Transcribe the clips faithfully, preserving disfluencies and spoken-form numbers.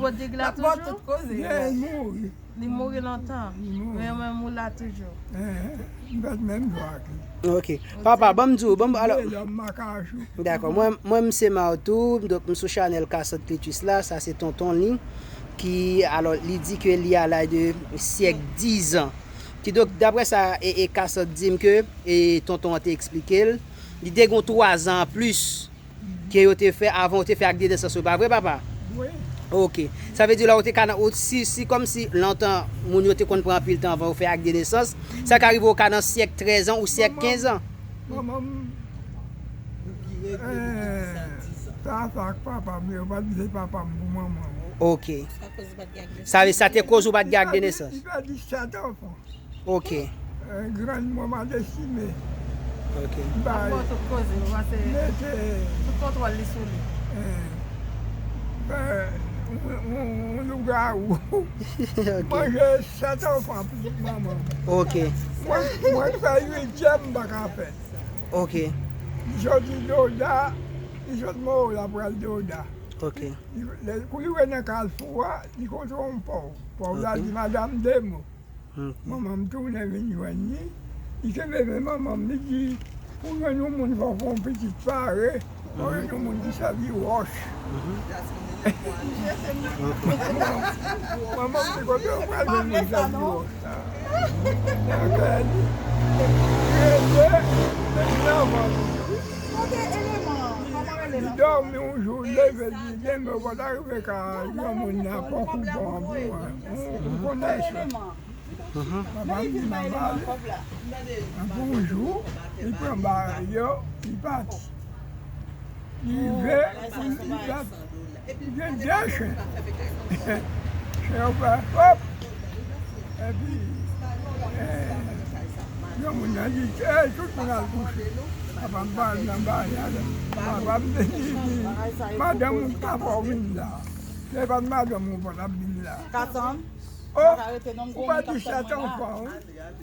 Rodrig la toujou? Li mouri. Li mouri lontan. Men menm ou la toujou. M fèt menm jou ak li. Ok. Papa, ban m di w, ban m, alò, dakò, mwen, mwen m se Martou, donk m sou chanèl Kasant Clitus la, sa se tonton li, ki, alò, li di ke li a laj de syèk dizan. Kidonk, daprè sa, e, e Kasant di m ke, e tonton an te eksplike l, li te gen twazan anplis ke yo te fè avan yo te fè ak de nesans yo, pa vre, papa? Wi. Ok. Sa vle di la, ou te ka nan, ou, si, si kòmsi lontan, moun yo te konn pran anpil tan avan yo fè ak de nesans, sa ka rive ou ka nan syèk trèz an ou syèk kenz an. Manman m, eh, sa, sa ak papa m, yo pa t vle papa m pou manman m. Ok. Sa vle, sa te koz ou pa t gen ak de nesans? Li pèdi sèt anfan. Ok. Eh, grann mwen, Madesime. Ok. Bay. Ap fè tout koze, ou panse mete tout kontwòl li sou li. Eh, fè yon, yon, yon lougawou. Ok. Manje sèt anfan pou manman m. Ok. Mwen, mwen fè uityèm, m pa ka fè. Ok. Li soti Doda, li sot Moro la pral Doda. Ok. Li, lè, kou li rive nan Kalfou a, li kontre yon pòv. Pòv la di madanm de mo. Manman m tounen vin jwenn li. Li kenbe men manman m, li di, "Pou w jwenn yon moun, fò w fè yon pitit pare, fò w jwenn yon moun ki sèvi wòch." Manman m di, "Kote w pral jwenn moun sèvi wòch la?" Nan kè li, rete, men li anvan li. Li dòmi yon jou, leve, li di, "Demen w pa ta rive ka jwenn moun nan pran koupon an pou mwen." Ou, ou konnen sa. Papa m di, "Manman ale." Apre yon jou, li pran bagay yo, li pati. Li rive, pou li, li pati, li jwenn de chen. Chen yo fè hòp. Epi, eh, yon moun nan di, "Ey, tout moun al kouche." Papa m pa al nan bagay la. Papa m te di, "Madanm ou ka fè w vin la. Se pa t madanm ou pa t ap vin la." Kasanm, oh, ou pa di sèt anfan, wi.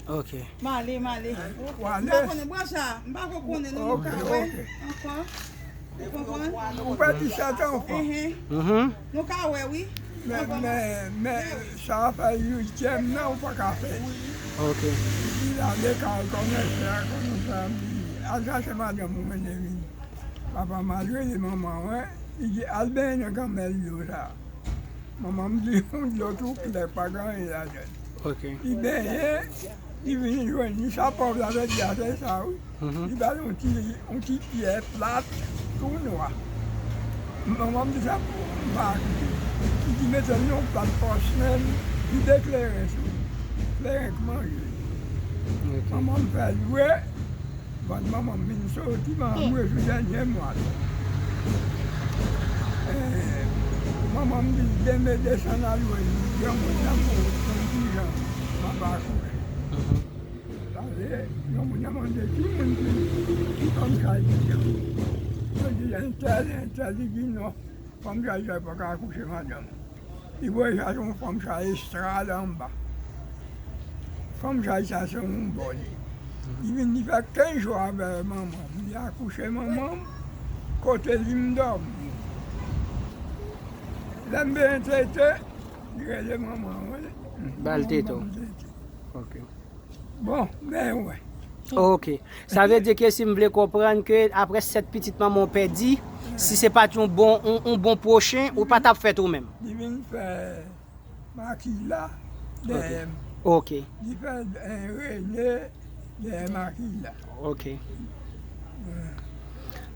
Ok. M ale, m ale. M pa konnen, branch la, m pa ko konnen non, nou ka wè ankò. Ou konprann? Ou pèdi sèt anfan. Mhm. Nou ka wè, wi. Men, men, men, sa a fè uityèm nan, ou pa ka fè. Ok. Li ale kay kòmèsè a, kòmèsè a di, "Al chache madanm ou mennen vin." Papa m al rele manman mwen, li di, "Al benyen nan kanmèl dlo sa." Manman m di yon dlo tou klè, pa gen anyen ladan l. Ok. Li benyen, li vin jwenn li, sa pòv la te di a, se sa, wi. Mhm. Li ba l yon ti, yon ti pyè plat, tou nwa. Manman m di sa pou m pa ri. Li di mete l nan yon plat pòslenn, li dekleren sou li. Kleren k manje. Ok. Manman m fè l jwe, bann manman m vin soti, manman m rejou dènye mwa l. Eh, manman m di, "Demen desann al wè granmoun nan pou w konn kijan m ap akouche." Mhm. Pase, yon moun nan mande, "Ki moun ki, ki fanm sa ki djan?" Yo di, "Entèl, entèl." Li di, "Non, fanm sa, sa pa ka akouche madanm." Li voye chache yon fanm sa estrad anba. Fanm sa, sa se yon bò li. Li vin, li fè kenz jou avè manman m. Li akouche manman m, kote li m dòmi. Lè m benyen tete, li rele manman mwen. Ba l tete w. Manman m tete. Ok. Bon, men wè. Ok. Sa vle di ke si m vle konprann ke apre sèt pitit manman w pèdi, si se pa t yon bon, yon, yon bon pwochen, ou pa t ap fèt ou menm. Li vin fè makila dèyè m. Ok. Li fè, eh, rele dèyè makila. Ok.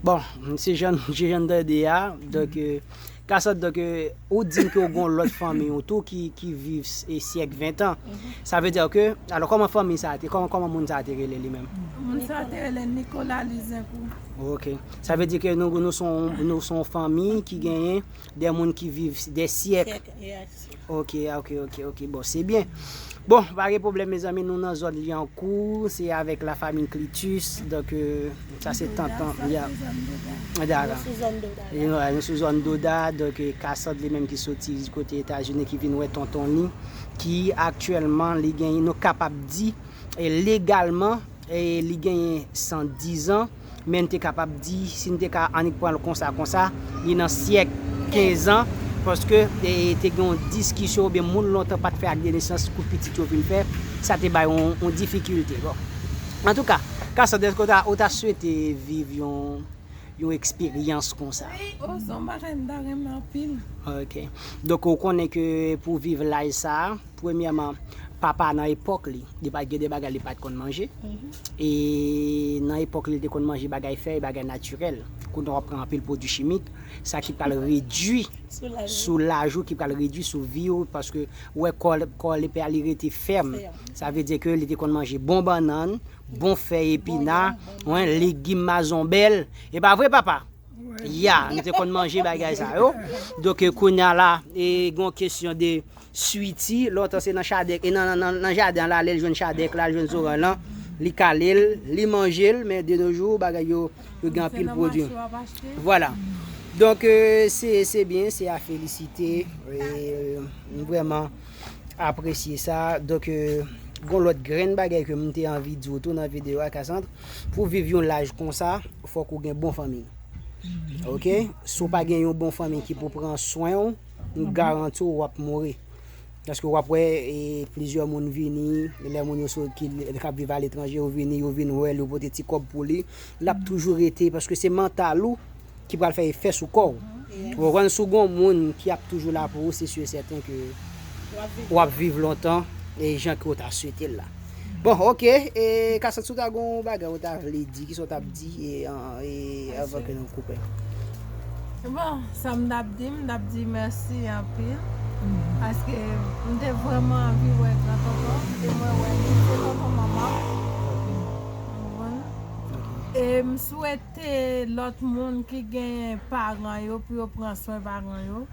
Bon, se jan, se jan n tande a, donk, eh, Kasant, donk, eh, ou di m ke w gen yon lòt fanmi w tou ki, ki viv s-, e syèk ventan. Mhm. Sa vle di ke, alò, kòman fanmi sa a te, kòman, kòman moun sa a te rele li menm? Moun sa a te rele Nicolas Lizencourt. Ok. Sa vle di ke nou, nou se yon, nou se yon fanmi ki genyen de moun ki viv de syèk. Syèk, yes. Ok, ok, ok, ok. Bon, se byen. Bon, pa gen pwoblèm, mezanmi, nou nan zòn Lyankou, se avèk la famille Clitus, donk, euh, sa se tantan, ya. Dakò. Nou sou zòn Doda. E nou, nou sou zòn Doda, donk, euh, Kasant li menm ki soti kote Etazini, ki vin wè tonton li, ki aktyèlman, li genyen, nou kapab di, e legalman, e li genyen san diz an, men n te kapab di, si n te ka annik pran l konsa, konsa, li nan syèk kenz an, Paske e, te gen yon diskisyon oubyen moun lontan pa t fè ak de nesans, kout pitit yo vin fè, sa te bay yon, yon difikilte. Bon. Antouka, Cassandre, èske w ta, ou ta swete viv yon, yon eksperyans konsa? Oh, se yon bagay m ta renmen anpil. Ok. Donk, ou konnen ke pou viv laj sa a, premyèman, papa nan epòk li, li pa t gen de bagay li pa t konn manje. E nan epòk li, li te konn manje bagay fèy, bagay natirèl. Kounye a w ap pran anpil pwodui chimik, sa ki pral redui sou laj ou, ki pral redui sou vi w, paske ou wè kò, kò lepè a li rete fèm. Sa vle di ke li te konn manje bon bannann, bon fèy epina, wen, legim mazonbèl. E pa vre, papa? Ya, nou te konn manje bagay sa yo. Donk, e, kounye a la, e, gon kesyon de switi, lontan se nan chadèk, e nan, nan, nan, nan jaden an la, lè l jwenn chadèk la, l jwenn zoranj lan, li kale l, li manje l, men de nos jours, bagay yo, yo gen anpil pwodui. Vwala. Donk, e, se, se byen, se a felisite. E, m vrèman apresye sa. Donk, e, gon lòt grenn bagay ke m te anvi di w tou nan videyo a, Cassandre. Pou viv yon laj konsa, fòk ou gen bon fanmi. Ok? Si w pa gen yon bon fanmi ki pou pran swen w, m garanti w w ap mouri. Paske w ap wè, e, plizyè moun vini, lè moun yo sot, ki, k ap viv aletranje, yo vini, yo vin wè l, yo pote ti kòb pou li. L ap toujou rete, paske se mantal ou ki pral fè efè sou kò w. Ou konprann, si w gen yon moun ki ap toujou la pou ou, se si e sèten ke w ap viv lontan, e jan ke w ta swete l la. Bon, ok, e Cassandre, si w ta gen yon bagay ou ta vle di, kisa w t ap di, e, an, e, avan ke nou koupe? Bon, sa m t ap di, m t ap di mèsi anpil. Paske m te vrèman anvi wè gran tonton, e mwen wè li, se tonton manman m. Ou konprann? E m swete lòt moun ki gen paran yo pou yo pran swen paran yo.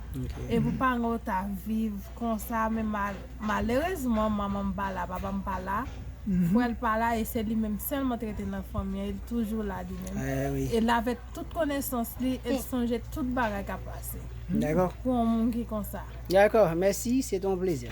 E pou paran yo ta viv konsa, men mal, malerezman, manman m pa la, papa m pa la. Frè l pa la, e se li menm sèlman te rete nan fanmi an, e l toujou la li menm. E l avèk tout konesans li, e l sonje tout bagay k ap pase. Pou yon moun ki konsa. Dakò, mèsi, se te yon plezi.